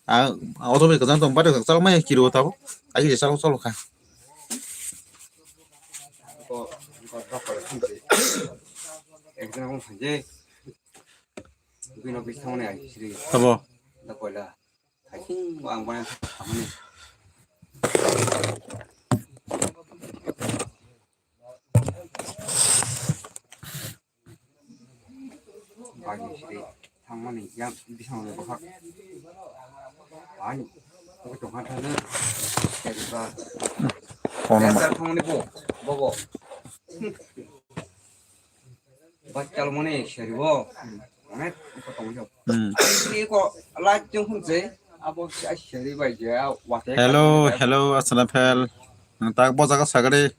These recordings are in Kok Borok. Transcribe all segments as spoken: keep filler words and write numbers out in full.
Ah, auto bai kwchang tong, bari kwchang mai kiro tabo. Ai je chalo chalo kha. Ko, ko, ko, ko, exam ko phai je. Bino bis thangmani ai sri. Tabo. Da koila. Hai sing ang bana thangmani. Bagi siri thangmani yang bising ni bokhak. Ani, aku tongkha thani. Kono ma- Thangmani bo, bo, bo. Bachal mani seri bo. Onek ko tongjo. Hmm. Ini ko light jong hum je. Abo si ai seri bai je. Wate. Hello, hello, Asana Fel. Nang tak bo jaga sagade.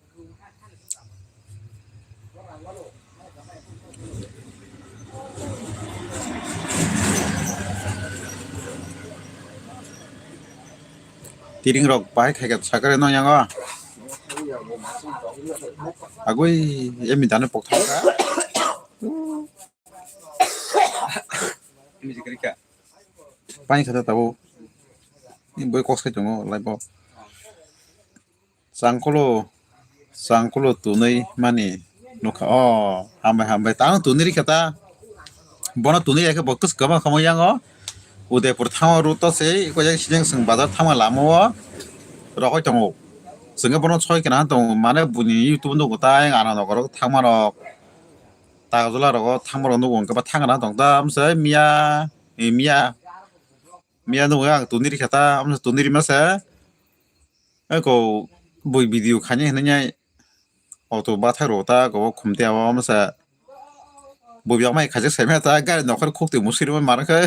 Tiring rok bahai khai khe sakari no yango. Agoi emi dano pok thangka. Pani khata tabo. Ni boi kok sai tongo lai bo. Changkulo, changkulo tunui mani nukha. O, hambai, hambai. Tang tunui rikha ta. Bono tunui ya khe bo kwchwkama khamwi yango. Udaipur thango road to se, iko yang sijeng seng bazar thangma lama o rogoi tongo. Chwngkhe bono soi kana tongo. Mane buini YouTube nugo ta, yang ana nokoro thangma rok. Tagojola rogo thangma rok nugo, hwnkhe ba thangna tong ta, amsa miya, eh, miya, miya nugo ang tunui rikha ta, amsa tunui rima se. Eko bui video khaini hinwi auto bathai rw ta, go khumti abo masa bui biyang mai khaijak saimaya ta, gari nokhor khukti musiri ma mara khe.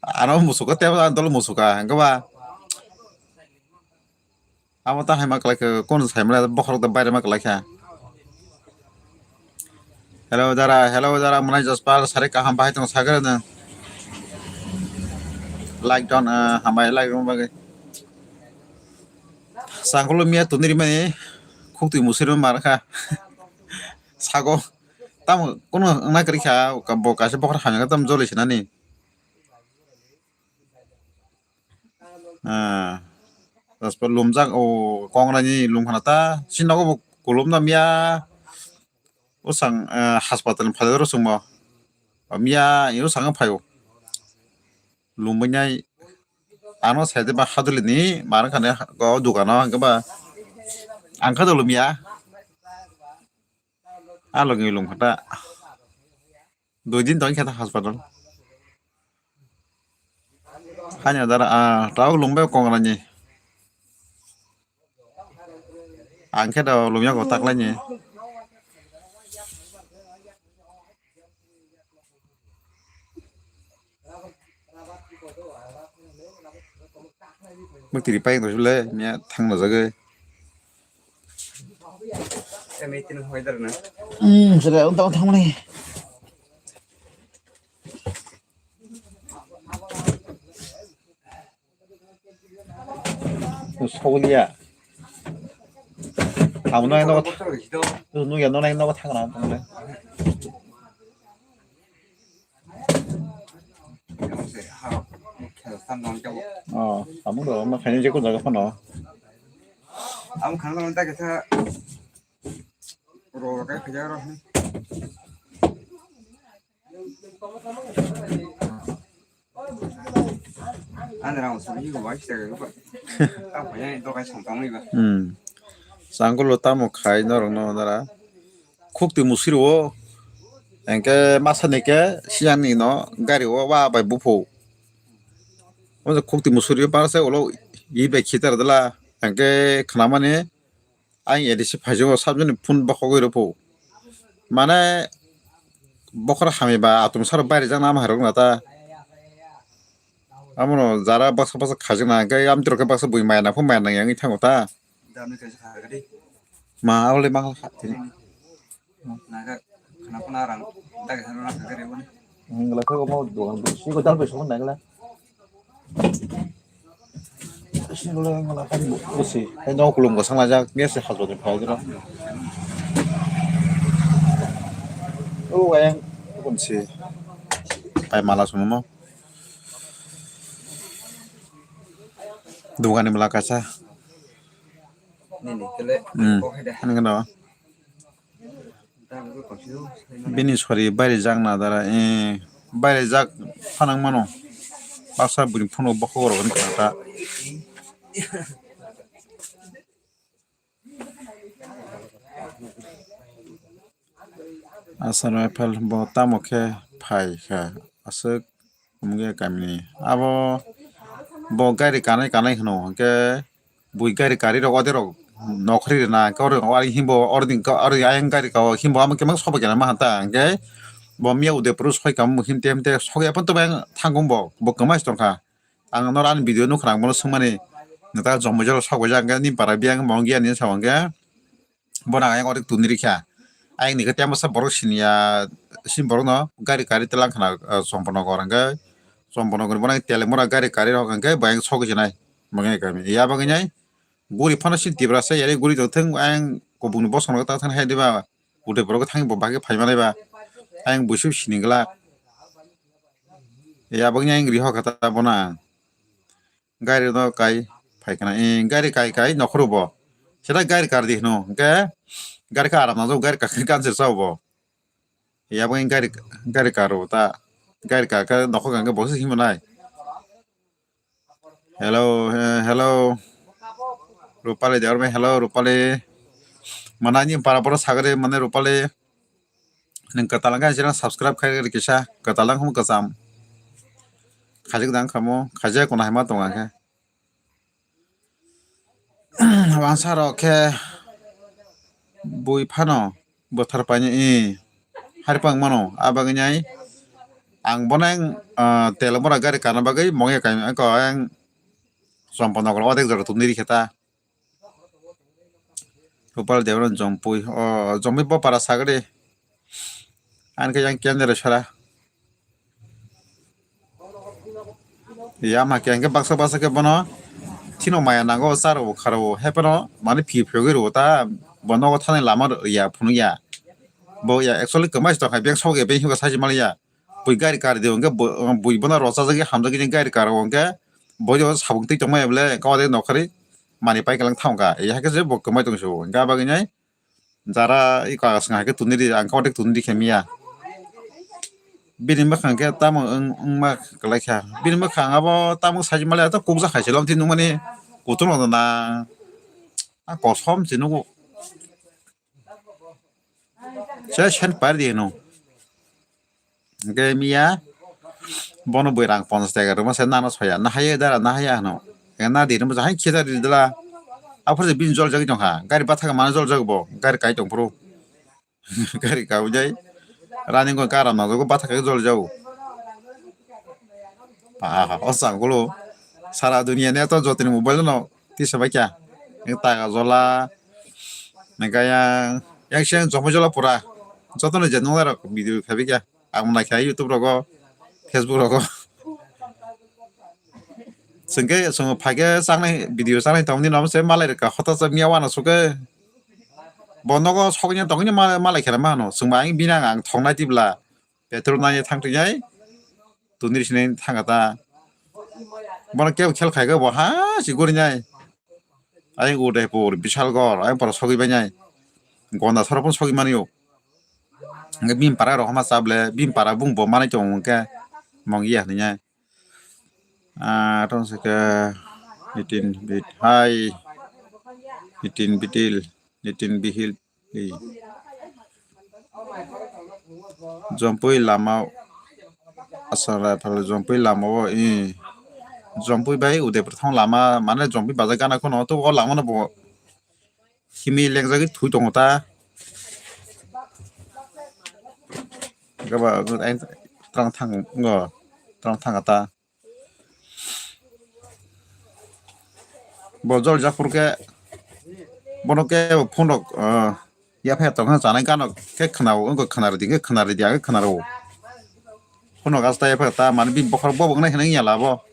Ano musuka tebo, ano dolo musuka, hwnkhe ba amo ta hai ma kwlai khe, kon sai mala bokhorok da baire ma kwlai kha. Hello dara, hello dara, mwnai Jaspal, sari kaham bahai tong sagre nang. Like don, ah, hambai like don bagwi. Sangkulo miya tuniri mani khukti musiri mar kha. Sago tamo kono wngna kwrwi kha, bo kaisa bokhor hamya tam joli sinani. Ah, Jaspal lumjak o kongrani lum khana ta sinogo bo kulum na miya. Usang, eh, hospital ni phalai oro chwngmo. Miya, ino sangwi phaio. Lumui nai, ano sai de ba haduli ni, mara kane o dukano, hwnkhe ba, ang kha dolo miya. A logi lum kha ta. Dui din tong kha ta hospital. Hanya dara, ah, tau lungbe kongrani. Ang khe do lumya go taklaini. Mwtiri pai wngtong sile, miya thang no jagwi. Hmm, sile wngtong thangmani. Soglia. Amo no nogo, nugya no nogo thangra tongmani. Oh, amo do ma khaini je ko jaga phano. Amo khana ta kisa ro ro kai khaja ro. Ani rang song ni go bai se go. Ta ko ya to kai song tang ni ba. Hmm. Sangkulo tamo khai norok no dara. Khukti musiri o. Engke masa ni ke siyan ni no gari o wa bai bupho. O khukti musiri o parsa ulo i bai khitar dala. Engke khnamani Ang A D C phaijak o sabjani phone bokhogwi rw pho. Mane bokhorok hamya ba atum saro bairejak na ama hai rok na ta. Amono jara baksa baksa khaijak na hwnkhe amtwrok khe baksa bui maya nang pho maya nang ya wngwi thango ta. Dam ni kaisa kha gadi. Ma abo le mang kha tini. Naga khana khana rang dagi hano na kha gadi boni. Wngla khe omo dogan bo siko dal bai sokon nangla. Siko le wngla khe bo si. Hai no kulum go sangla jak nge se hajor ni phai jero. O ayang kun si. Pai mala sumo. Dugani bwla kaisa. Nini kele Hmm. Kok hai de. Ani gano. Dang ko konsi do. Bini sori bairi jak na dara, eh, bairi jak phanang mano. Baksa bini phone bo khoro gani kata. Aswk rifle bo tamo khe phai kha aswk, omo khe kamini abo bo gari kanai kanai hwno hwnkhe bui gari kari rok ode rok nokhri rwna hwnkhe oro himbo oro ni ayang gari kao himbo amo khe sobai khe ma hanta hwnkhe bo miya Udaipur soi kamo him tem te sogwi aphano tongbai thangkung bo bo kwmai se tongkha. Ang norok ani video nukha, ang bono swngmani, nwta Jombaijalo sok baijak hwnkhe, nini para biyang mong giya nini sa hwnkhe, bono ang ayang odik tuni rikha. Ayang ni khe tei masa borok siniya, sini borokno gari kari telang khna, ah, Chomponogor hwnkhe, Chomponogor bono Telemura gari kari rok hwnkhe, bo ayang sogwi sinai, mong ya kami. Ya bagwi nai, guri phano sini Tiprasa yari guri tongthwng, ayang kubungni bosongno ta thang hai diba, Udaipur thangwi bo bagwi phai manai ba, ayang buisuk sini glak. Ya bagwi ayang riho kha ta bono ang. Gari no kai phai khna, eh, gari kai kai nokhoro bo. Seta gari kar di hino, hwnkhe gari ka aram najak, gari ka ganser sao bo. Yabo gari, gari karo ta, gari ka ka nokhor ka hwnkhe bo se himo nai. Hello, eh, hello. Rupali Deorme, hello, Rupali. Mana ni para para sagre mane Rupali. Nwng kwtal wngkha, channel subscribe khai rw kisa, kwtal wngkha kwcham. Khajik da wngkha mo, khaijak kono hai ma tongo khe. Wansa rok khe bui phano bwthar painai, i, haripang mano, a bagwi nai ang bono ang, ah, Telemura gari kana bagwi mongya kaimani, ang Chomponogor odek jora tongwi rikhe ta. Rupal Debra Jompui, o Jompui bo para sagri. Ani khe yang kendra sara. Ya ma khe ang khe baksa baksa khe bono thino maya nango, charo kharo, hepeno mani phi phiyogwi rwo ta, bo nogo thani lama ya phunukya. Bo ya actually kwmai se tongkha, beng sok ya, beng himkha sachi maliya. Bui gari kari de hwnkhe bo-, bui bono rochajagwi hamjakgwi gari karo hwnkhe boi o sabuk twi tongmaya bole kau de nokhari mani pai kalang thangkha. Hai khe je bo kwmai tongso hwnkhe abagwi nai jara i kagas hai khe tuni di, ang kau de tuni di khe miya. Bini mwkhang khe tamo wng-, wngma kwlai kha. Bini mwkhang abo tamo sachi maliya to kukjak hai se lom tini nukmani kutung rok na a kosom se nugo. Se sen par di hino. Hwnkhe miya bono bui rang ponchas taka rwma se nano soya, nahaye dara, nahaye ano. Hwnkhe na di rwma se hai kheda ri dala. Aphuru je bini jol jagwi tongkha. Gari bathaka mano jol jago bo. Gari kai tongphuru. Gari kawi jai. Running ko karam na jogo bathaka jol jago. Aha, o changkulo. Sara dunia ni to jotoni mobile no tisa bai kya. Taka jola. Nangkaya. Yang siang jomo jola pura. Jotono je nung rok video khabi kya. Ang naikha YouTube rogo, Facebook rogo. Chwngkhe chwng phaikhe changnai video changnai tongni namo se malai rwkha hota cha miya wana sukhe. Bo nogo soknya tongni ma-, malai khera ma hano. Chwngma ang bini ang thongnai tibla. Petrol nai thang twijai. Tunir sinai thang ta. Bono kebo khel khaikhe bo ha si gurinai. Ayang Udaipur, Bishalgarh, ayang pora sogwi bainai. Gonda soro phano sogwi manio. Hwnkhe bini para rok hama cha ble, bini para bung bo manai tongo hwnkhe mongya hwnwi. Ah, tong se khe nitin bit hai, nitin bitil, nitin bihil. Ei. Jompui lama Asara phal Jompui lama o, eh. Jompui bai Udaipur thang lama, mane Jompui bazar gana kheno, to o lama no bo himi lengjagwi thui tongo ta. Gaba, ang trang thang, ngo, trang thang ta. Bo jol jak phuru khe, bono khe phone rok, ah, yapha tong khe chanai gana khe khna o, wngkha khna rwdi, khe khna rwdi, ang khe khna rw o. Phone rok asta yapha ta, mane bini bokhorok bo bo wngnai hwnwi ya labo.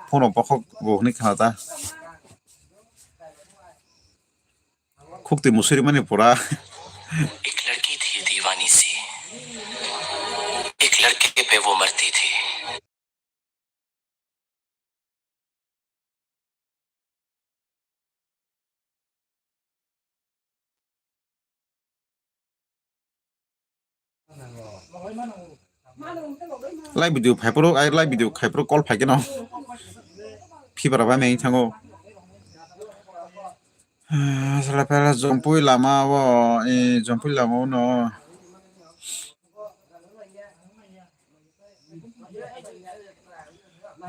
Phone rok bokhok bo hwnwi khna ta. Khuk twi musuri mani pura. एक लड़की थी दीवानी सी, एक लड़के पे वो मरती थी। Live video phaiphuru, ai live video khaiphuru call phaikhe no. Fibra bai meng thango. Sala pela jompui lama o, e, jompui lama o no.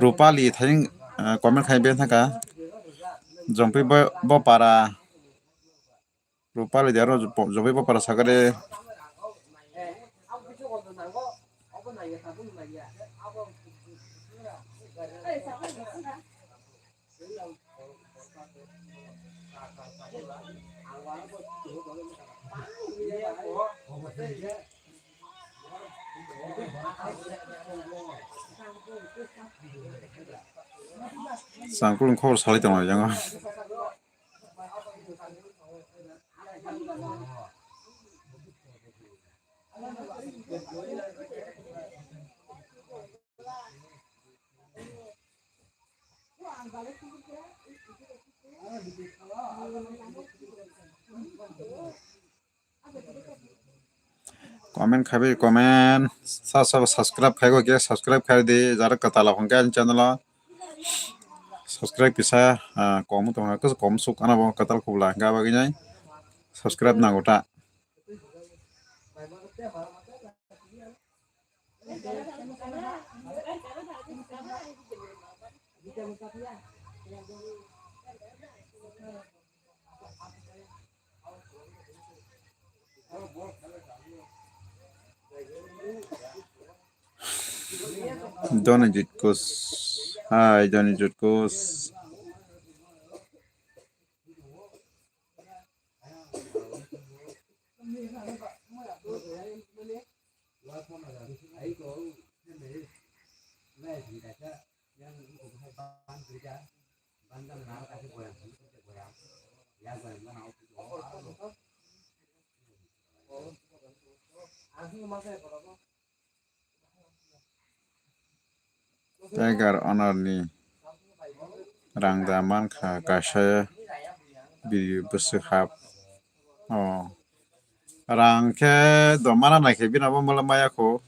Rupali thayeng, eh, comment khai ben thangkha. Jompui bo, bo para. Rupali de aro jompui bo para sakare. Sangkul khobor salai tongo yang. Comment khabi comment, sa sa subscribe khaigo khe subscribe khai di, jara kwtal hwnkhe ani channel o subscribe kisa, ah, kom tong khe kom suk ano bo kwtal khobla hwnkhe abagwi nai subscribe nango ta. Doni Jutkus. Hai, Doni Jutkus. Tiger Owner ni rang da mankha kaisa video bwswk hap. Oh. Rang khe do mana naikhe bini abo mala maya kho.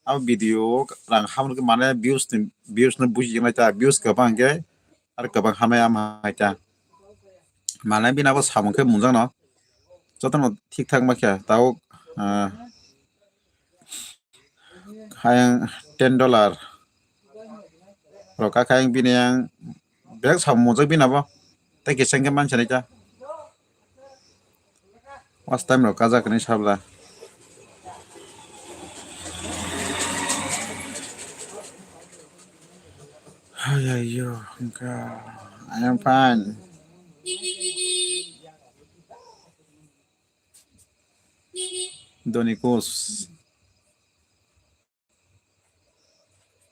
Abo video o rang hamrwkhe mane views ni, views no buji nai ta, views kwbang khe ar kwbang hamya ama hai ta. Mane bini abo samung khe munjakno jotono thik thak ma khe tabuk, ah, ayang ten dollar rok kha khe ayang bini ayang bek samung munjak bini abo tei kisa hwnkhe mansa nai ta. Watch time rok kajak hinwi sabla. Hayayo, hwnkha. I am fine. Doni Kus.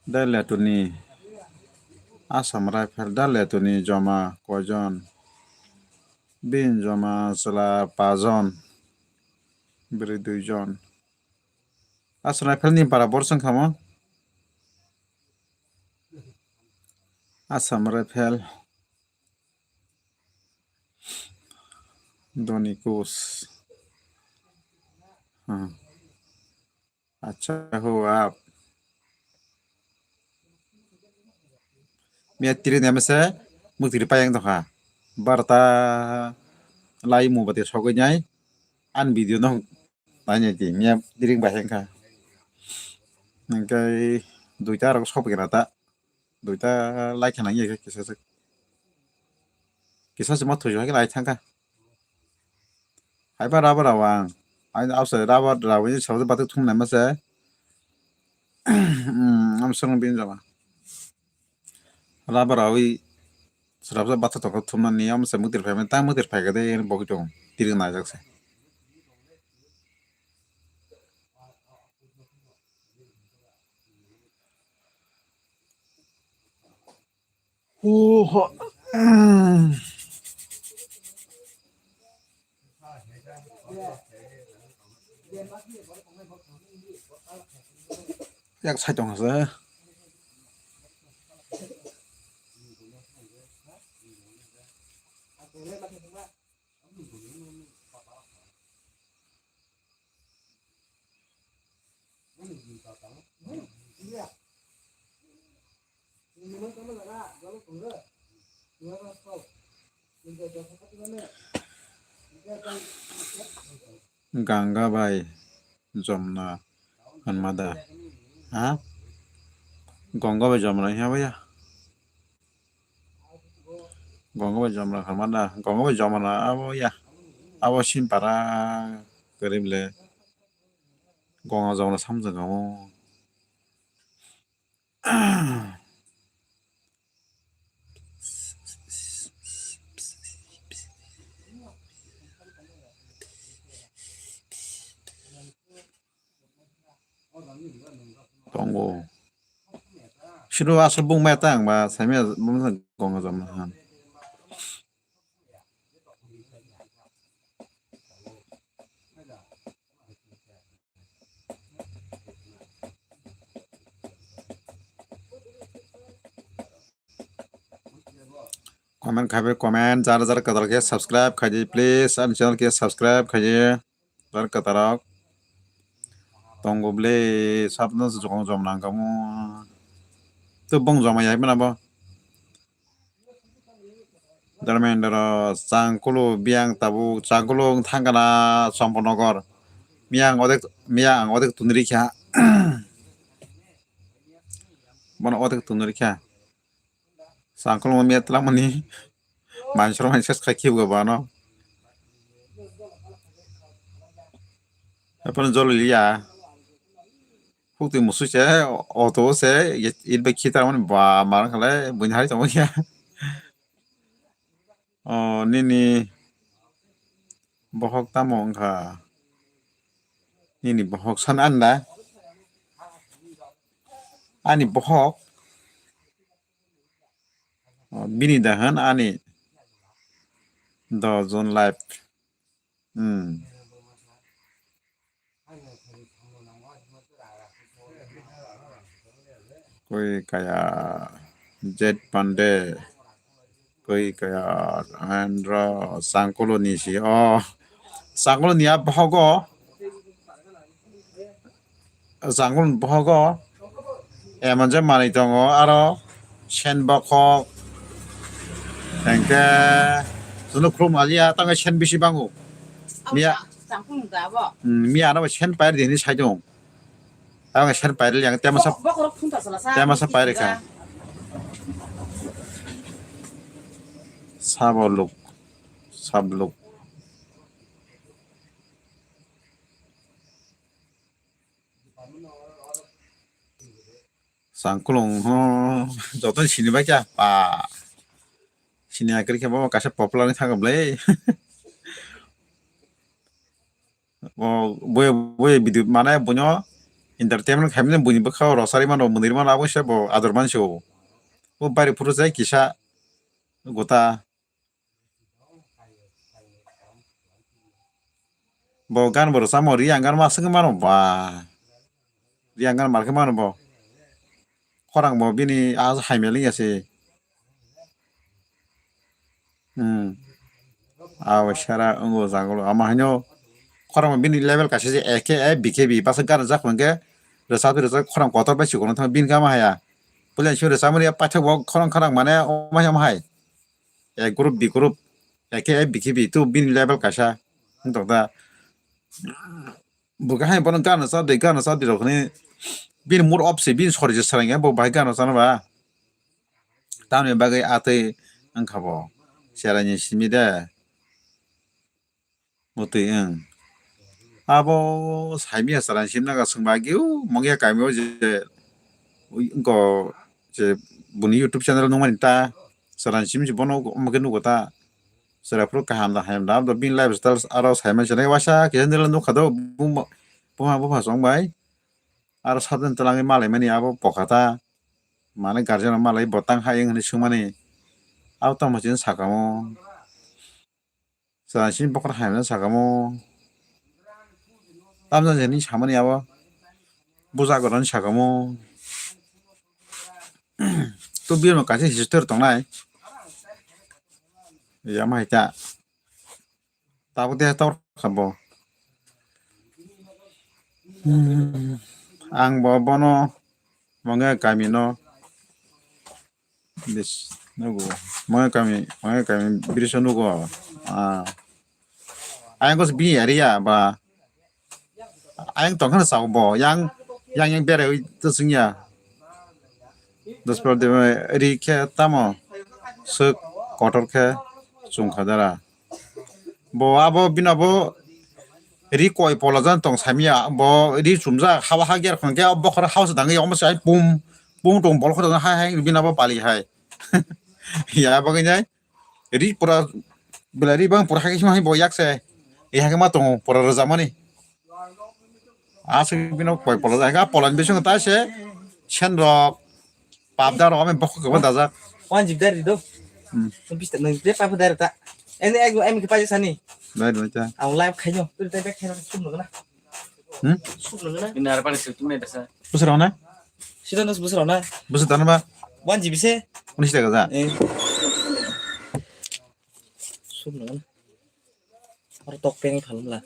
Dale tuni Assam Rifle dale tuni joma koijon? Bin joma chwla pajon, bwrwi duijon. Assam Rifle ni para bor swng kha mo? Assam Rifle. Doni Kus. Hmm. Acha ho aap. Miya tiri ni mese muk tiri payang tongkha. Barta lai mu bati sogwi nai. An video no nai nai ti miya tiri bahai wngkha. Hingke duita rok sogwi rata. Duita lai khana wngya khe kisa se. Kisa se ma thuju hai khe lai thangkha. Haiba rubber rao ang. Aini abse rubber rao ini sabse bathwk thumnai mase. Hmm, am song bin jama. Rubber rao i sabse bathwk thumnani am se mutir phai tang mutir phai kade ini bokitong tiring najak se. Oho. Yak sai tong se. Ganga bai Jomna hwnma da? Ha? Ganga bai Jomna hiya bai ya? Ganga bai Jomna hwnma da? Ganga bai Jomna abo ya? Abo simpara kwrwi le Ganga Jomna samjak abo. Tongo. Siro asal bung maya ta ang ba saimaya bung sa Ganga Jomna han. Comment khabe comment, jar jar kwtal khe subscribe khaidi, please, ani channel khe subscribe khaidi, jar kwtal rok tongo ble, sabno jong jom nang kamo. To bong joma yai mano bo. Dharmendra, Changkulu, Biyang tabuk, Changkulu thangkana Champanagar. Miyang odek, miyang ang odek tunri kha. Bono odek tunri kha. Changkulu miya tlamani. Mansro manses khai khibga bano. Epan joliliya. Hukti musu se, auto se, it bai khitar mani ba mar khalai buini hari tongma khe. O nini bohok tamo wngkha? Nini bohok san anda? Ani bohok? O, bini dahan ani dos jon live. Hmm. Koi kaya Jet Pande, koi kaya Andro Sangkolo ni si o Sangkolo ni a bohogo. Jangol bohogo emon je manwi tongo, aro sen bokhok, hwnkhe chwngno khulum aliya, tangkhe sen bisi bango. Miya, hmm, miya ano sen pair di hinwi saidong. Ang sen pair liya, temasa, temasa pair kha. Sabo luk, sab luk. Sangkulung ho, joto ni sini bai kya pa. Sini akhir khe bo kaisa popular ni thang ble. Bo boy boy video mane bunyo entertainment khaimne buni bwkha rosari mano munir mano abo se bo ador mansi o. Bo bari phuru jai kisa gota. Bo gan bo rwchapmo, Riyang gan ma swngwi mano ba. Riyang gan mar khe mano bo. Khorang bo bini a haimya lingya se. Hmm. Abo sera wngo jagolo. Ama haino khorang bo bini level kaisa se A K A B K B basa gan rwchap hwnkhe rwchap rwchap khorang kotor bai chukuna thang bini kama haya. Puila swi rwchapmani paithak bo khorang khorang mane omo hai omo hai. A group, B group, A K A B K B, tu bini level kaisa. Wng tong ta. Bo kahai bono gana chap de, gana chap de rok hwnwi bini mood off se, bini sori je swrang ya, bo bahai gana chana ba. Tamoni bagwi atwi wngkha bo. Cheraini simi de. Mutwi wng. Abo saimya chwrai simna ga swngba agi o mungya kaimio je wngko je buni YouTube channel nungmani ta chwrai sim se bono omo khe nugo ta chwrai phuru kaham da hayam da abo bini lifestyle aro saimani chwrai waisa kisa nila nukha do buma bupha chwng bai aro sabjani twlangwi malaimani abo pokha ta mane guardian rok malai bo tang hai wng hinwi swngmani abo tamo chini sakamo. Chwrai simi bokhorok hamya sakamo. Tamjani hinwi samani abo. Buja gorani sakamo. Tu bini kaisa history tongnai. Yama hai ta. Tabuk de tor kha bo. Hmm. Ang bo bono mwnga kami no bis nugo. Mwnga kami, mwnga kami biriso nugo. Ah. Ayang ko bi area ba. Ayang tong khana sao bo. Yang, yang, yang bere ui to singya. Dos por de ri khe tamo. Suk kotor khe chung khadara. Bo abo bini abo ri koi polo jan tong samya, bo ri chumjak, hawa ha ger khon khe bokhor house dang omo sai pum pum tong bol khor hai hai bini abo pali hai. Ya bagwi nai ri pura belai ri bang pura hai hai bo yak se. E hai ma tong pura rwjak mani. Aswk bini koi polo jai, ga polani bisingo ta se sen rok, pap da rok, ami bokho kebo dajak. Wan jib dari do. Hmm. Bis ta nang de pap dari ta. Ene ego em ki paje sani. Dai dai ta. Ang live khaino. Tu tai bek khaino sum nang na. Hmm? Sum nang na. Ini arpa ni sum tu me dasa. Busur na? Sida nos busur na. Busur tan ba? Wan jib se. Unis taka ja. Eh. Sum nang na. Ar tok peng phalum la.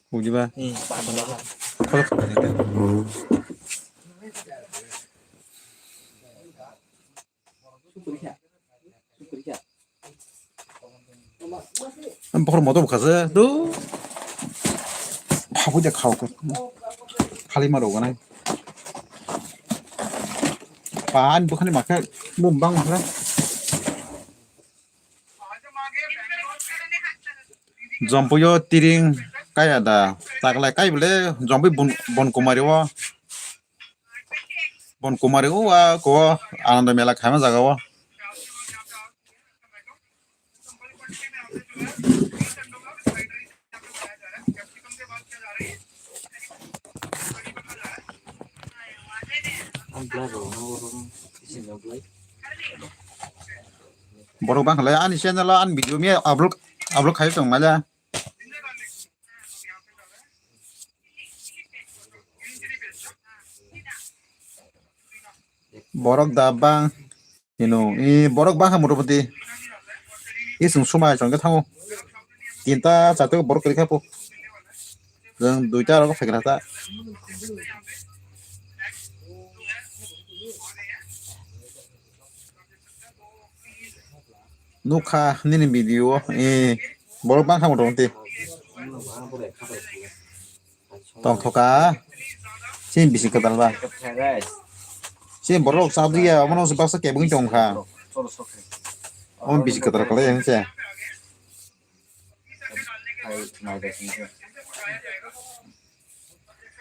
Bujiba. Hmm. Kholo kholo ni ta. Bokhor moto bwkha se do. Phabu de khao ko. Khali ma rogo nai. Pan bukhani makhe mum bang makhe. Jompuyo tiring kaya da. Taklai kai bole jompui bon, bon kumari o. Bon kumari o a ko Ananda mela khaima jaga o. Borok bang khalai ani channel o ani video mi upload upload khai tong mala. Borok da bang hino i borok bang ha motamoti. I sung sumai song khe thango. Tinta charta borok kwrwi kha po. Jeng duita rok phaikra ta. Nukha nini video o, eh, borok bang kha motamoti. Tongthoka. Sini bisi kwtal ba. Sini borok chadriya, omono se baksa kebeng tongkha. Omo bisi kwtal kwlai yang se.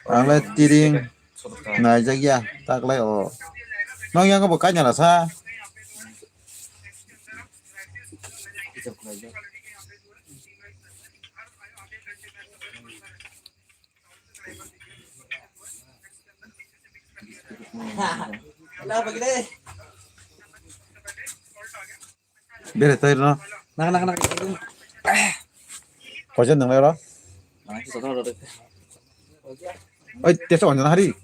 Ang le tiring naijak ya, tak lai o. Nong yang bo kainala sa. Bere tai no. Nak, nak, nak. Kojan nang ro. Oi, tesa wanya hari.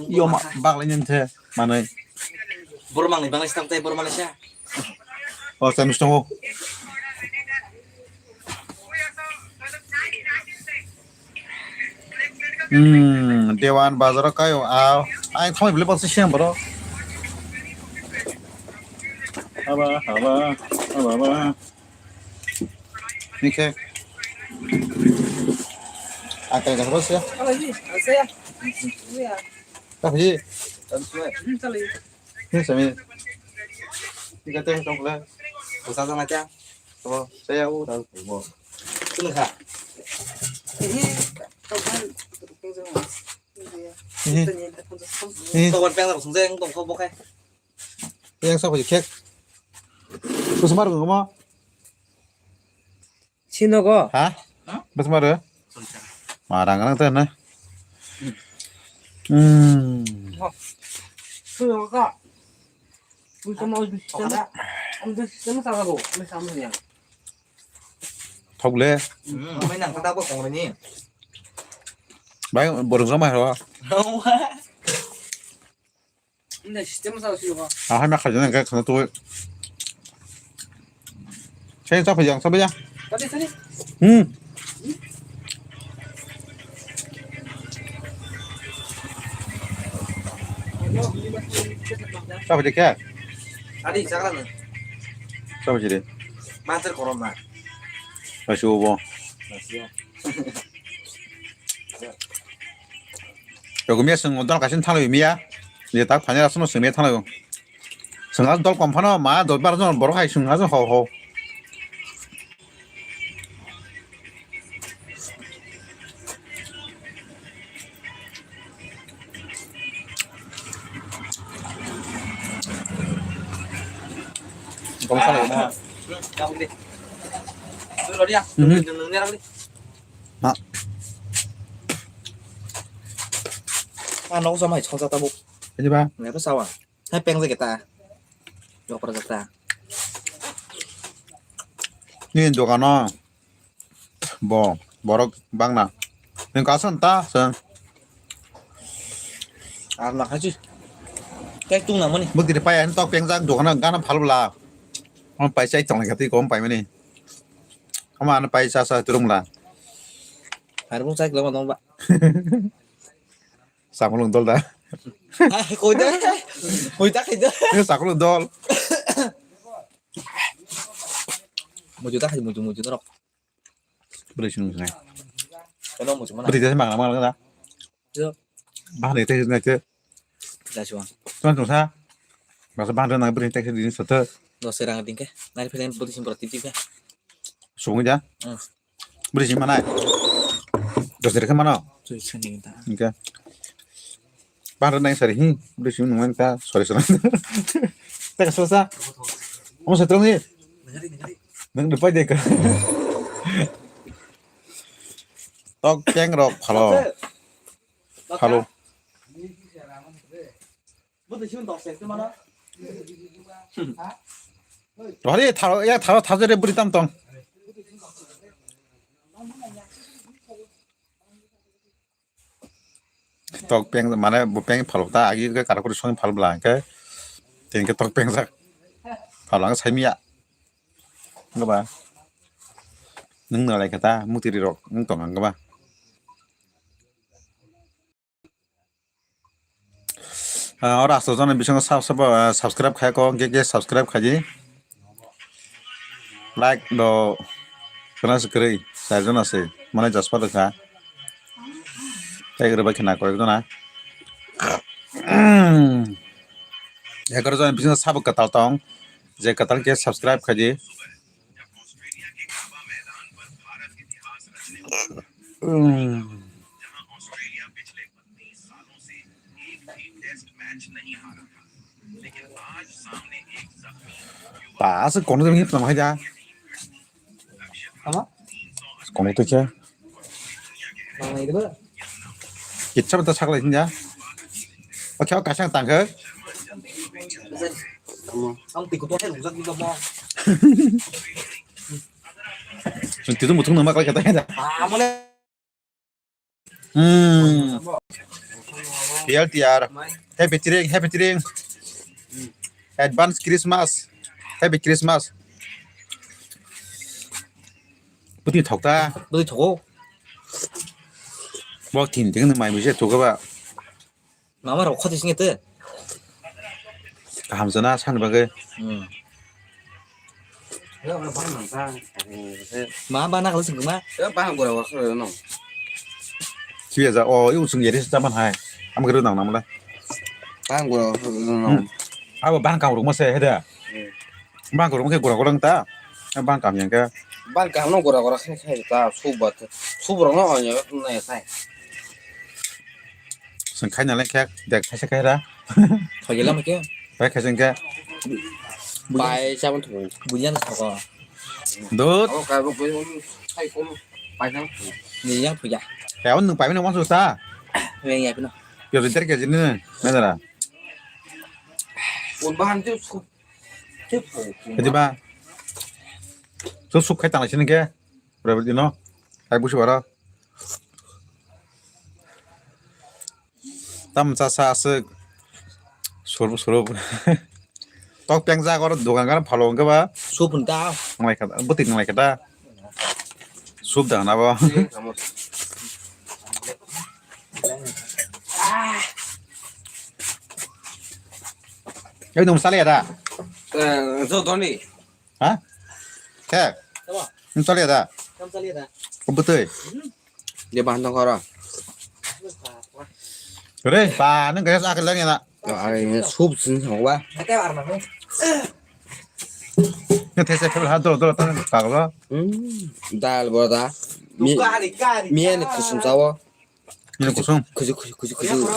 Yo ma bak le nyem the manai. Bormang ni bang stam tai bormang sa. Oh, saya mesti tahu. Hmm, Dewan bazar o kayo a, ai thongwi bwlai baksa siyang borok. Haba, haba, haba, haba. Nike. Akai ka sabo siya. Apa sih? Saya. Iya. Tapi. Hmm, salah. Ini sami. Tiga teh tong kula. Usa sama aja. Oh, saya u tahu. Kunung kha. Ini. Ini. Ini. Tawar peng rok sung jeng tong kho bo khe. Yang sa ko khek. Kusmar ko mo. Sinogo. Ha? Bas mare? Marang rang tena. Hmm. Sinogo. Ui sama ui sama. Am dus sama sama go. Ui sama yang. Thok le. Hmm, mai nang kata ko kong ni. Bai borok sama hawa. Ahai ma khaijana khe khana tuwi. Sai sa phai yang sa baya. Hmm. Sabai de khe? Adi, chakra no. Sabai de. Master korona. Asu bo. Asu. Rogumia sung dol kasin thalai mia. Je tak phanya asno sung mia thalai. Sung as dol kom phano ma dol bar jon borok hai sung as ho ho. Kom sa na. Mhm. Ma. Ah, nok sa mai chhong sa tabuk. Ini ba? Ngai pa sawa. Hai peng jake ta. Jok pra jata. Ni dogano bo borok bangna. Ni kasan ta sen. Ar na khachi. Kai tung na mani. Buk diri pai an tok peng jak dogano gana phal bla. Om pai chai tong kati kom pai mani. Ama an pai sa sa turung la. Har bung chai kla ma dong ba. Sakolung dol da. Koi da. Koi da koi da. Ini sakolung dol. Muju da koi muju muju norok. Beri sini sini. Kano muju mana? Beri jadi mana mana da. Yo. Bahan itu itu itu. Da suang. Tuan tuan sa. Masa bahan itu nanti beri teksi di sini satu. Dos serang tingke. Nari pilihan putih simpel titik ya. Sungai da. Hmm. Beri sini mana? Dos dari mana? Tuh sini kita. Oke. Bang renang sari hi, beri sini nungguan ta, sorry sorry. Tak kesel sa. Om setrong ni. Nang depan dia ke. Tok peng rok, halo. Halo. Rohari tharo ya tharo thajere buri tam tong. Tok peng mane bo peng phalo ta agi ke kara kuri song phal bla ke. Tin ke tok peng jak. Phalo ang sai miya. Ngaba. Nung na lai kata mutiri rok nung tong ang ngaba. Ah, oro aswk jani bisingo sub-, sub-, ah, subscribe khai ko, ge ge subscribe khai di. Like do kena se kwrwi, char jona se, mane jaspa do kha. Tei kwrwi bai khna koi jona. Egaroh jona bisingo sabo kwtal tong, je kwtal khe subscribe khai di. Pas kono jeng hip nama haja. Apa? Kono tu kya? Mana itu, Pak? Kitsa bata sakla hinja. Oke, oke, kasang tangke. Ang tiko to hai rujak ni mo. Sunti tu mutung nama kala kata kata. Ah, mana? Hmm. Tiar, tiar. Happy Tring, Happy Tring. Advance Christmas. Happy Christmas. Putih thok ta. Putih thok. Bo tin tin mai bise thok ba. Mama rok khoti singe te. Kaham sana san bagwi. Hmm. Ma ba nakal sing ma. Ya ba gora wa khre no. Siya ja o yu sung yeri sa man hai. Am gero nang namla. Ba gora wa khre no. Abo ba kam ruk ma se heda. Ba kam ruk ma ke gora gora ta. Ba kam yang ka. Ba kam no gora gora khai khai ta su ba. Su bro no nya na sai. Seng khai nalai khe dek khaisa khai ra. Thoi gela ma khe? Bai khaisa khe. Bai chabon thung. Bulian thoko. Dut. Abo ka bo ko sai ko pai thang. Ni yang puja. Kawan nung pai mene wansuk ta. Yang ya pino. Pio liter ke jini ne dara. Un bahan tu su. Jadi ba. Su su khai tang sini ke. Berapa dino? Khai busi bara. Tam cha sa aswk. Surup, surup. Tok peng jak oro dogan gana phalo wngkhe ba. Sup hwn ta. Nanglai kha, bwtwi nanglai kha ta. Sup da hwna bo. Ah. Ekdom chaliya da. Eh, jo doni. Ha? Khe? Nwng chaliya da? Kam chaliya da? Bwtwi. De bahan tong khoro. Re, ba, nwng kaya sa akhir lagi na. Ari ini sup sin sama ba. Kata warna. Nwng these khel ha dolo dolo tang kaglo. Hmm, dal boda. Mi, Duka hari kari. Mi ini kusum sawo. Ini kusum. Kusu, kusu, kusu, kusu.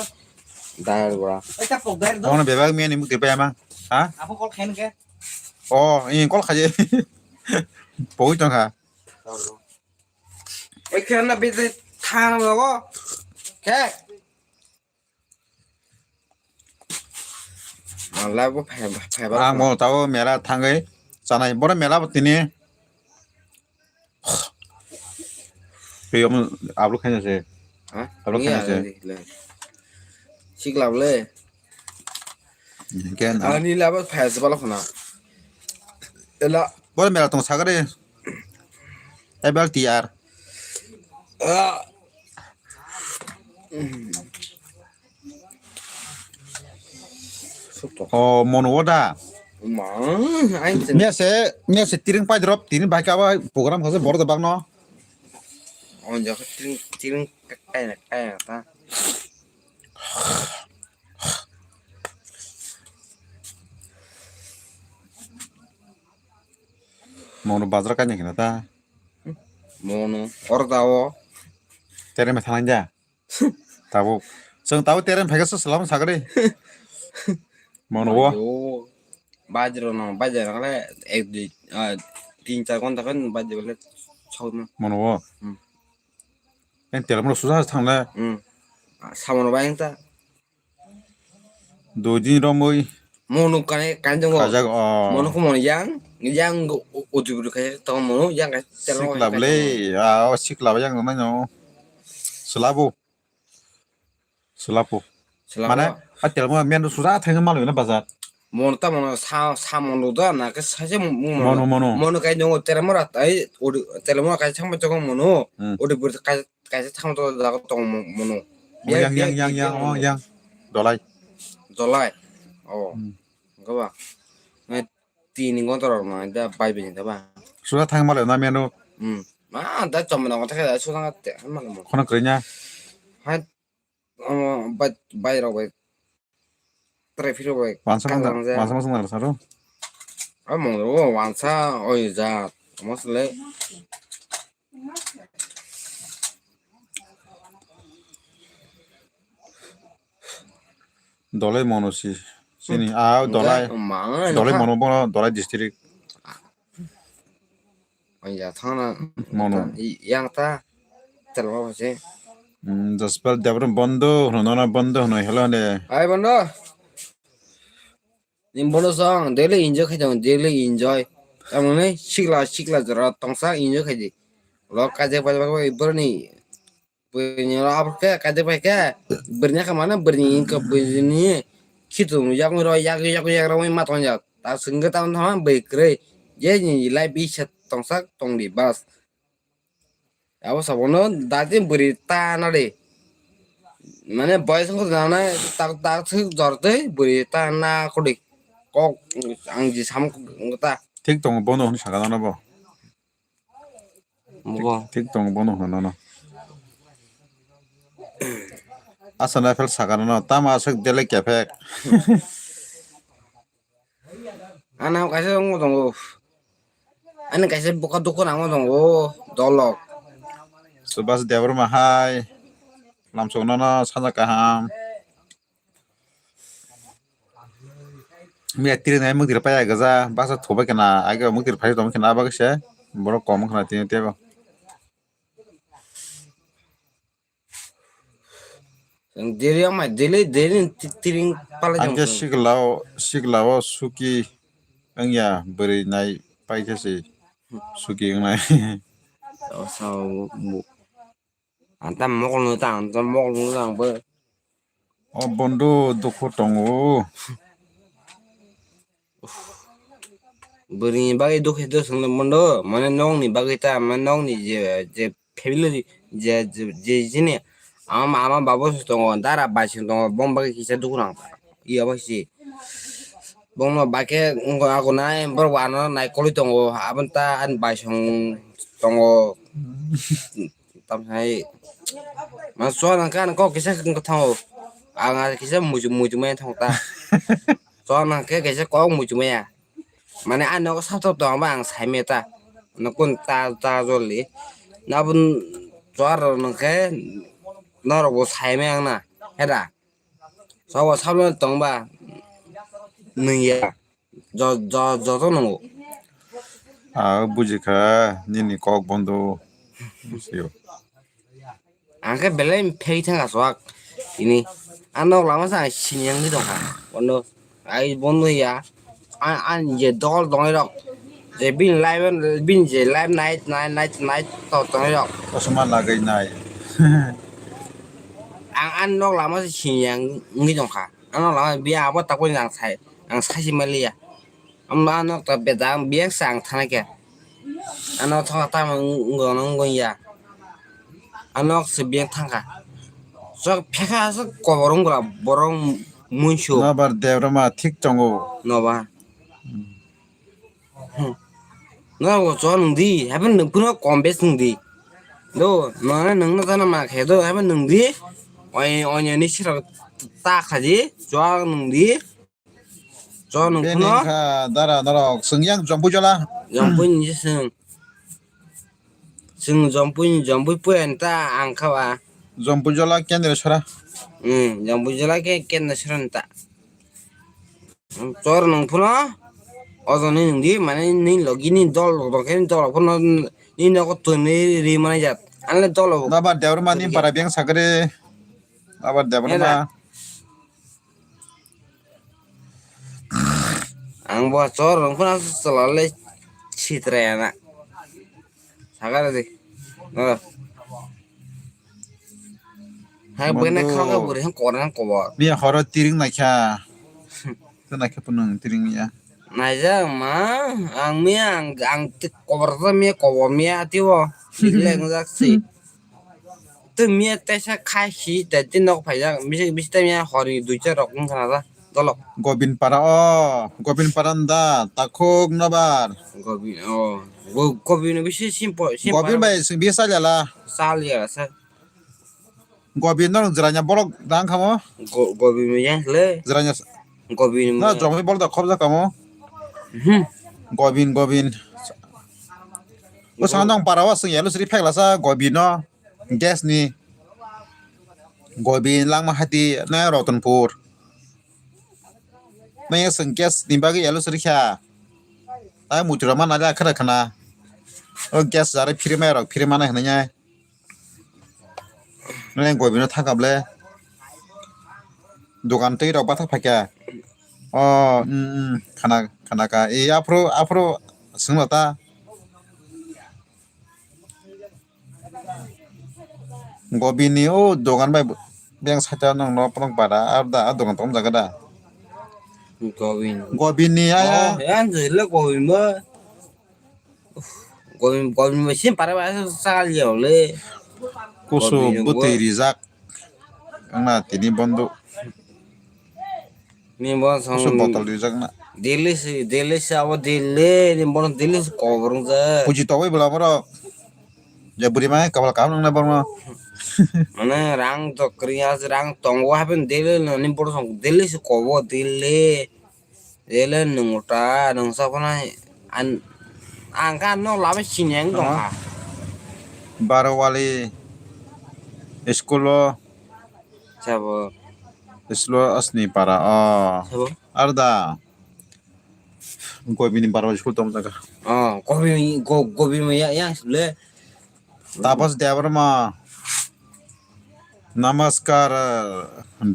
Dal boda. Oi, ta pok ber do. Ono bebak mi ini mukti pa ama. Ha? Apa kol khen ke? Oh, ini kol khaje. Poi tong kha. Oi, kena bete thang logo. Ke. Labo phai, phai ba. Ang mo tabo mela thangwi chanai. Boro mela bo tini. Twi omo upload khaina se. Ha? Upload khaina se. Sikla bole. Ken. Ani labo phai se balo khona. Ela. Boro mela tong sagare. Ebel T R. Ah. Oh, mono wo da. Ma, ain sen. Mia se, mia se tiring pai drop, tini bai ka ba program khase bor da bang no. On ja tiring, tiring kai na, kai na ta. Mono bazar kai na kina ta. Mono, or da wo. Tere me thanang ja. Tabuk. Chwng tabuk terem phaikhe se salam sakri. Mono wo. Ayo. Bajro no, bajro no kale ek dui, ah, tin char ghonta khe bajro le chokma. Mono wo. Hmm. En tel mono susa thangle. Hmm. Samono bayang ta. Dui din romwi. Mono kane kanjong. Kajak, oh. Mono ko mono yang, yang o, o, o, jubru kajak tong mono yang kajak. Sikla bole, ah, oh, sikla yang nang no. Selabu. Selapu. Selapu. Mane, a telmo men suja thang mal na bazar. Mon ta mono sa, sa mono da na ke sa se mo-, mo-, mono, mono. Mono kai nongo termo ra tai, odi termo kai chang chang mono. Hmm. Odi bur kai, kai chang to da tong mo-, mono. Oh, yang, yang, yang, yang, oh, yang. Dolai. Dolai. Oh. Hmm. Gaba. Ngai tini gonta rok na da bai bai da ba. Suja thang mal na menu. Hmm. Ma da chom na gonta ke da suja te mal mo. Khona krinya. Hai. Omo bai, bai rok bai. Traffic rok bai. Wansa mangsa, wansa mangsa nang saro. Amo ro wansa oi ja. Amo sele. Dolai mono si. Sini, ah, Dolai. Dolai mono bono Dolai district. Anja thangna mono. Yang ta telma bose. Hmm, Jaspal Debra bondo, hono nona bondo, hono hello ne. Ai bondo. Ni bondo song, daily enjoy khai jang, daily enjoy. Tamone sikla, sikla jora tongsa enjoy khai di. Lo kaje pai pai pai borni. Bini ro abor khe kaide pai khe bini kha mane bini ka bini khitu yak ro yak yak yak ro ma tong jak ta singge ta thama bai kre je ni lai bi set tong sak tong di bas. Abo sabono dati buri ta na de mane boys ko jana tak tak thik jor tei buri ta na khodi kok ang ji sam ta. Thik tongo bono hwn saka jana bo. Mugo. Thik tongo bono hwnna no. Asa na fel sakano no tamo aswk dele kephek. Ana kaisa wngmo tongo. Ani kaisa buka dukhu nangma tongo dolok. Subhas Debbarma hai. Lamsok nono saja kaham. Miya tiri nai muktir paya gaja basa thobai kana aga muktir phai tong kana abag se borok kom kana tini tebo. Diri ama dili dili tiring pala jong. Angke siklao siklao suki wngya bwrwi nai paikhe se suki wngnai. Anta mokol no ta, anta mokol no ta, ang bo. O bondo dukhu tongo. Bwrwi ni bagwi dukhe do swngno bondo, mane nokni bagwi ta, mane nokni je, je family je, je, je jini ama, ama babo se tongo, dara bai se tongo, bom bagwi kisa dukhu nang. Iya bai se. Bongno bai khe wngkha agonai, borok bo ano naikolwi tongo, aboni ta ani baisong tongo. Tamsai ma chuwak nang khe ano kok kisa wngkha thango. Ang kisa muchung muchung mai thango ta. Chuwak nang khe kisa kok muchung maya. Mane ani nogo sap sap tong ba ang sai maya ta. Nokon ta ta joli. Nabun chuwak rok nang khe norok bo sai maya ang na. Heda. Sabo sabno tongba nwngya. Jo-, jo-, joto nungo. Ah, bujikha nini kok bondo. Sio. Ang khe belai phek thangkha swk. Ini. Ang nok lama sa ang sini yang di tongkha. Bondo. Ai bondo ya. Ang, ang je dol dongwi rok. Je bini live, bini je live night, night, night, night to tongwi rok. Kosoma lagwi nai. Ang ani nok lama se sini yang wngwi tongkha. Ano lama biya abo takoi ang sai, ang sai si maliya. Amo ano ta beda ang biya sa ang thana khe. Ano thangkha tamo wng-, wng-, wng-, wngya. Ano se biya thangkha. Sok phekha aswk kobor wngkha borok munsu. Nobar Debroma thik tongo. Noba. Hmm. Nobar bo chon wng di, happen nung puno kom bes wng di. Do, nana nung na jana ma khe do, happen nung di. Oi, oi, ni sira ta kha di, chon wng di. Chon wng Bini puno. Kha dara norok, sung yang jompu jola. Jompu ni sung. Sung jompu ni, jompu pu en ta ang kha ba. Jompu jola kendra sora. Hmm, jompu jola ke kendra sora ta. Chor nung phano ojo ni nung di, mane ni logi ni dol rok khe dol phano ni nogo twi ni ri mani jat. Anle dol. Naba Debroma ni para biang sagre. Naba Debroma. Era. Ang bo chor nung phano chalale sitra ya na. Sagare di. Oh. Hai bwrwi nai Mandu. Khao khe bwrwi hwn kobor hwn kobor. Miya horo tiring naikha. Tei naikhe phunung tiring ya. Naijak ma, ang miya ang, ang ti-, kobor ta miya kobor miya atibo. Tigle wngjak si. Tei miya teisa khai si, tei tin nok phaijak. Bisi, bisi tei miya hor ni duita rok wngkha na ta. Dolok. Gobin para o, Gobin para nda, takhuk nobar. Gobin, o. Go-, Gobin bisi simple, simple. Gobin bai sing bisi chalala. Chalala sa. Gobin no jranya bolok dang khamo. Go-, Gobin bai yang le. Jranya. Gobin. Na jomai bolok da khobja kamo. Hmm. Gobin, Gobin. O sandong para o sing yalo sri phekla sa Gobin no. Gas ni Gobin langma hati na Ratanpur. Na ya sing gas ni bagwi yalo sri kha. Ta mutura mana da khara khana. O gas jare phiri mai rok phiri mana hwnwi ya. Na Gobin no thaka ble. Dogan tei rok batha phakya. O, mm, mm, khana, khana ka. E, aphuru, aphuru swngno ta. Gobini o dogan bai beng site nang no phunuk bara, ar da, a dogan tong jaga da. Gobin. Gobini aya. Oh, ya, jile Gobin ba. Gobin, Gobin ba sim para ba sa liya le. Kusu Gobin bwtwi bo. Rijak. Wngna tini bondo. Ni bo song. Kusu botol rijak na. Delhi si, Delhi si abo Delhi, ni bo Delhi si kobor wngja. Puji togwi bwla borok. Ya bwrwi ma kabal kaham nang na borma. Mane rang to kriya rang tongo happen Delhi no ni bo song Delhi si kobo Delhi. Ele nungta nungsa phano an-, ang kha nok lama sini ang tongkha. Barowali school o. Sabo. School o asni para o. Sabo. Arda. Gobini Barowali school tong jaga. Oh, Gobi, Go-, Gobi ya, ya, le. Tapas Debbarma. নমস্কার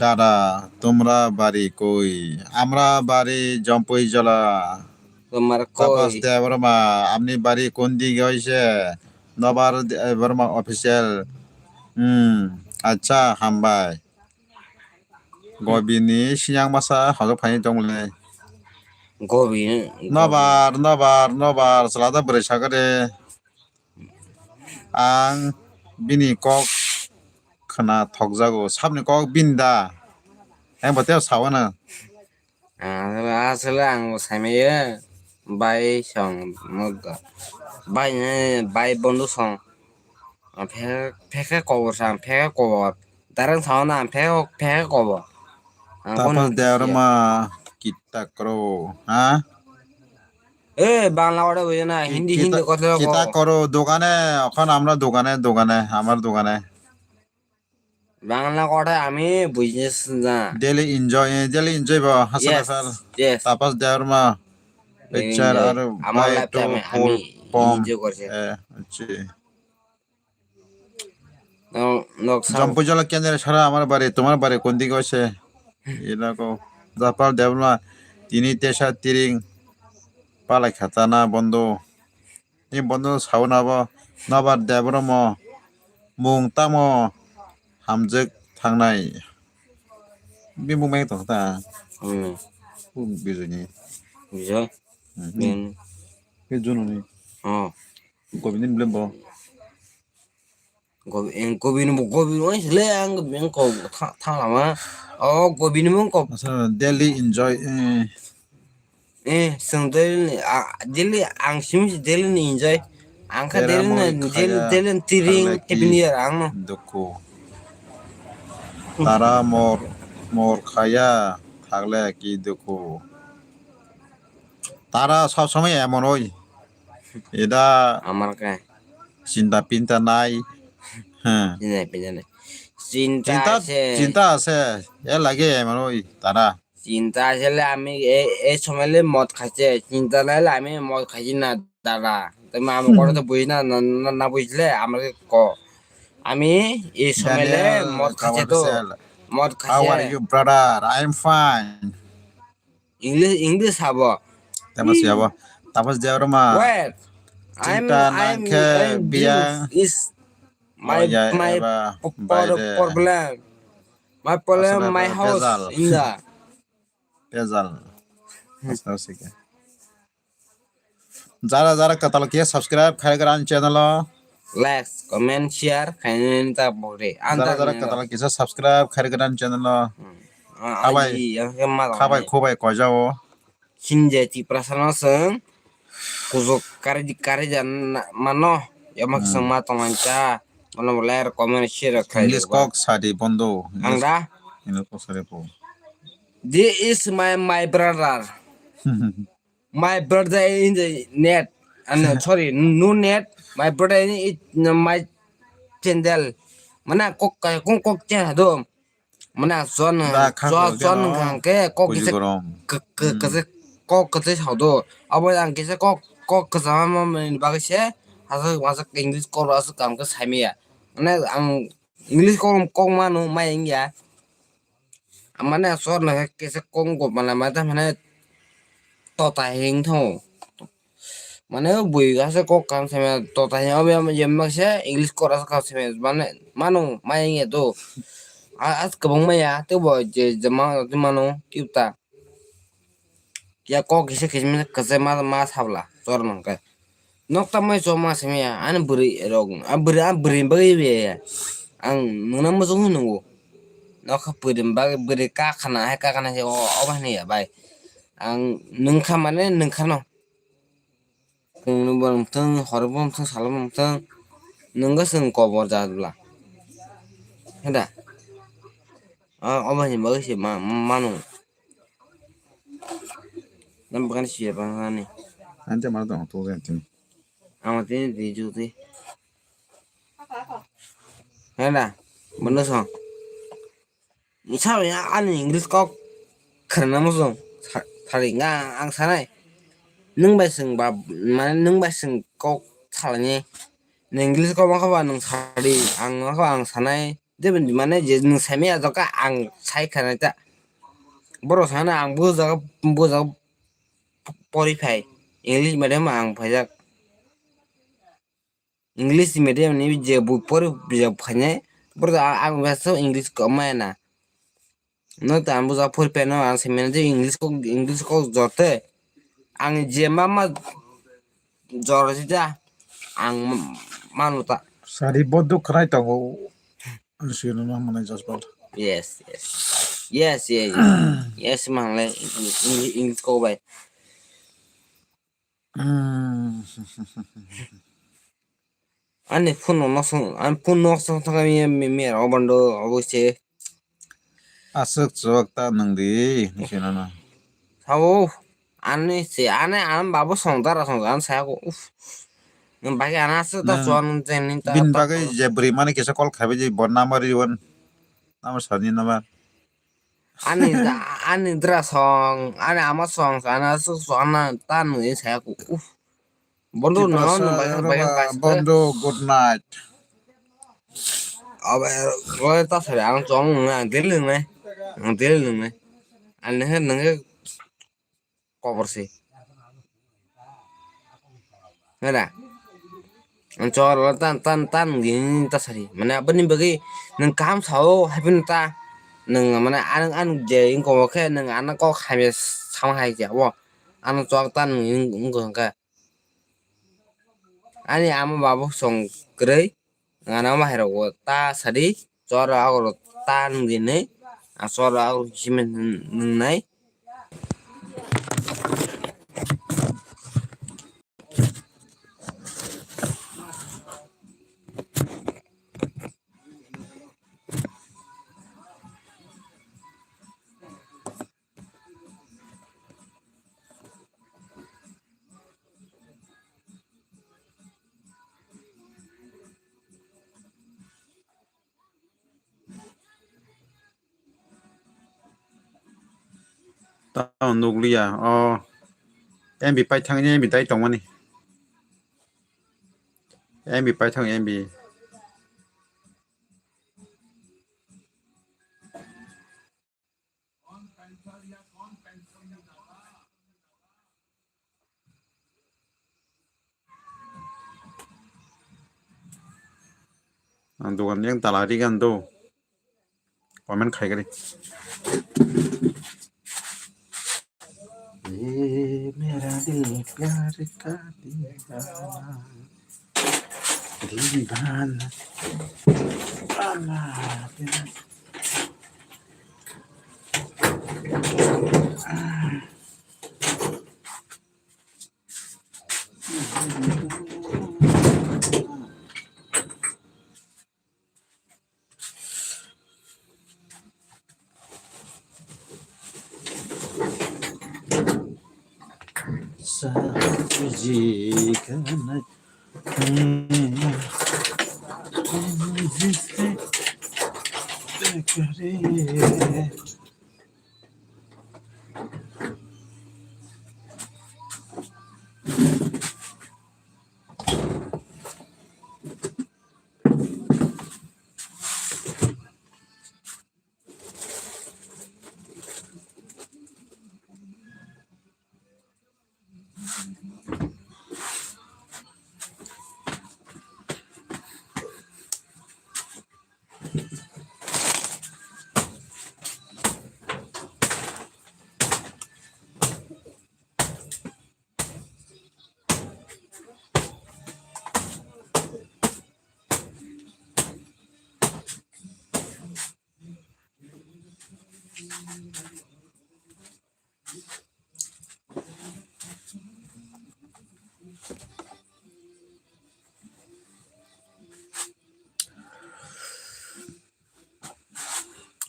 দাদা, তোমরা বাড়ি কই? আমরা বাড়ি জম্পুইজলা। তোমার তাপস কই? দেববর্মা, আপনি বাড়ি কোন দিকে হইছে? নবার দেববর্মা অফিসিয়াল। হুম, আচ্ছা, হামবাই। Gobini siyang masa hojok phaini tongmani. Gobi, Nobar, nobar, nobar, salada bwrwi sakare. Ang bini kok khna thokjago. Sabni kok bini da. Ang bo tei sawana. Aswk, aswk ang bo saimaya bai song, bai, bai bondu song. Phekhe kobor sa, phekhe kobor. Darang sao na, phekhe, phekhe kobor. Tapas Devrama kita kro, ha? Eh, Bangla ore bujo na, Hindi, Hindi kotha ko. Kita kro, dogane, okhon amra dogane, dogane, amar dogane. Bangla kotha ami business na. Daily enjoy, eh, daily enjoy ba, hasa yes, yes. Tapas Devrama, picture, amar life time ami enjoy korse. Eh, achi. Jompuijala kendra sara amar bari, tomar bari kon dige ase? Ila ko Japal Devrama tini tesa tiring palai khatana bondo. Ni bondo sauna bo nobar Devramo mung tamo hamjak thangnai. Bimung mai tong ta. Hmm. Bijuni. Bijuni. Hmm. Bijuni. Oh. Gobi ni blembo. Gobi, gobi ni bo gobi wng sile ang, ang ko tha-, thang lama. Oh, gobi ni mung ko. Asa daily enjoy, eh. Eh, sung daily ni, ah, daily ang sim si daily ni enjoy. Ang kha daily ni, daily, daily ni tiring, happy new year ang no. Duku. Tara mor, mor khaya, thagle ki duku. Tara sob somoi emon oi. Eda amar khe. Chinta pinta nai. Heh. Chinta pinta nai. Chinta ase. Chinta ase. E lage emon oi tara. Chinta ase le ami e, e somoi le mod khaise. Chinta nai le ami mod khaisi na dada. Tei ma amo koro to buji na, na, na, na bujile amar khe ko. Ami e somoi le mod khaise to. Mod khaise. How are you, brother? I am fine. English, English sabo. Tapas yabo. Tapas Devrama. Wait. I'm, I'm, I'm Jews. Is my, my problem. My problem, my house in the. Pezal. Jara jara katal khe subscribe khai gran channel o. Like, comment, share khainani ta bokre. Jara jara katal kisa subscribe khai gran channel o. Khabai, khabai khubai koja o. Hinje Tiprasa no song kuzuk kari kari jan mano. Yamak song ma tong mancha. Mano bo like, comment, share khai. English kok sadi bondo. Ang da? English kok sadi po. This is my, my brother. My brother in the net. And, uh, sorry, no net. My brother in it, no, my channel. Mana kok, kok, kok chen hado. Mana son, son, son hangke kok kisa kok kisa hado. Abo ang kisa kok, kok kisa ma, ma, ma, bagise. Asa, asa English kok asa kam ke saimiya. Mana ang English kok, kok manu mai ingya. Mane sor na kisa kong ko mane mata mane tota hing tho. Mane bui asa kok kam se tota hing obe yem mak se English kok asa kam se mane manu mai nge to. As kabang maya to bo je jama manu tiuta. Ya kok kisa kisa kisa ma ma sabla sor nang ke. Nokta mai choma simi ya, ani bwrwi rok, a bwrwi, a bwrwi bagwi ya. Ang nungna muchung nungo. Nokha bwrwi bagwi bwrwi kakhana hai kakhana se o, o bahani ya bai. Ang nungkha mane nungkha no. Kunu borong thung, horo borong thung, salo borong thung. Nungga sung kobor jat bla. Heda. A, o bahani bagwi se ma, manu. Nang bukan siapa ngani? Ante mana tong tu kan tini. Ama tini di juti. Hena, bono song. Sa ya ani English kok kharna mo song. Thari nga ang sanai. Nung bai sing ba, mane nung bai sing kok salani. English kok ma kha ba nung sari, ang ma kha ang sanai. Jebon mane je nwng saimaya jokha ang sai khanai ta. Borok sana ang bo jaga, bo jaga pori phai. English medium ang phaijak. English medium ni je bo pori bijak phainai. Borok ang besa English ko maya na. No ta ang bo jaga pori phai no ang saimaya je English ko, English ko jote. Ang je ma ma jor sida ang manu ta. Sari bo duk khnai tongo. Sirno mane jasbal. Yes, yes. Yes, yes, yes. Yes, mangle English, English ko bai. Ani phone no nok song, ani phone nok song thang mi mi mi ro bando obo se. Aswk chwk ta nwng di, ni se nana. Sao, ani se, ani, ani babu song dara song, ani saya ko, uf. Nwng bagwi ani aswk ta chwng je ni ta. Bin bagwi je bwrwi mani kisa call khaibai je bo number iwan. Number sani number. Ani, ani dra song, ani ama song, ani aswk song, ani ta nwng saya ko, uf. Bondo, no, no, no, bai, bai, bai, bai. Bondo, good night. Abe, roi ta sari, ang chong nung, ang dil nung nai. Ang dil nung nai. Ang nung, nung kobor si. Nada. Ang chor tan, tan, tan, gini ta sari. Mane, aboni bagi, nung kam sao, happen ta. Nung, mane, ang, ang je, ingko ke, nung, ana kok, hai, sama hai je, wo. Ano chok tan, ing, ingko ke. Ani ama babu song kwrwi, ngana ma hai rok ta sadi, chor rok ta nung di nai, a chor rok cement nung nai. Tamo nukliya, o M B paithang, M B dai tongmani. M B paithang, M B. Ang dogan yang tala rigan do. Comment khai gari. ये मेरा दिल प्यार का दीवाना, दीवाना, आना तेरा।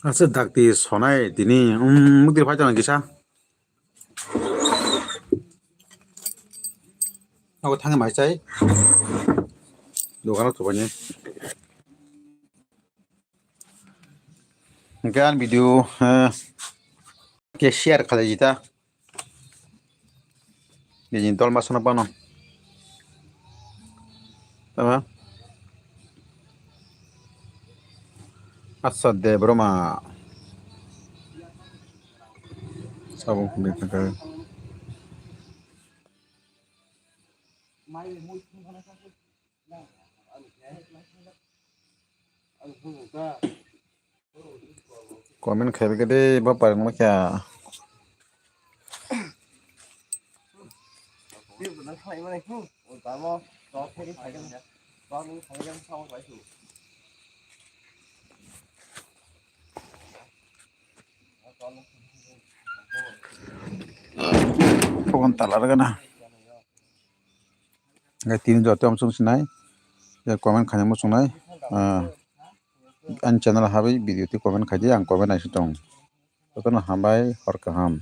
Asa dakti sonai tini, um, mukti phai tong kisa. Nogo thangwi mai chai. Dogano chubani. Hingke ani video, eh, ke share khalai jita. Nini dol masano pano. Tama? Asa de broma. Sabung kumbi kaka. Comment khai bikhe de bo parang ma kya. Phone tala rwgana. Hwnkhe tini joto amsong sinai, ya comment khaina muchungnai, ah, ani channel habai video twi comment khaidi, ang comment naising tong. Jotono hambai, hor kaham.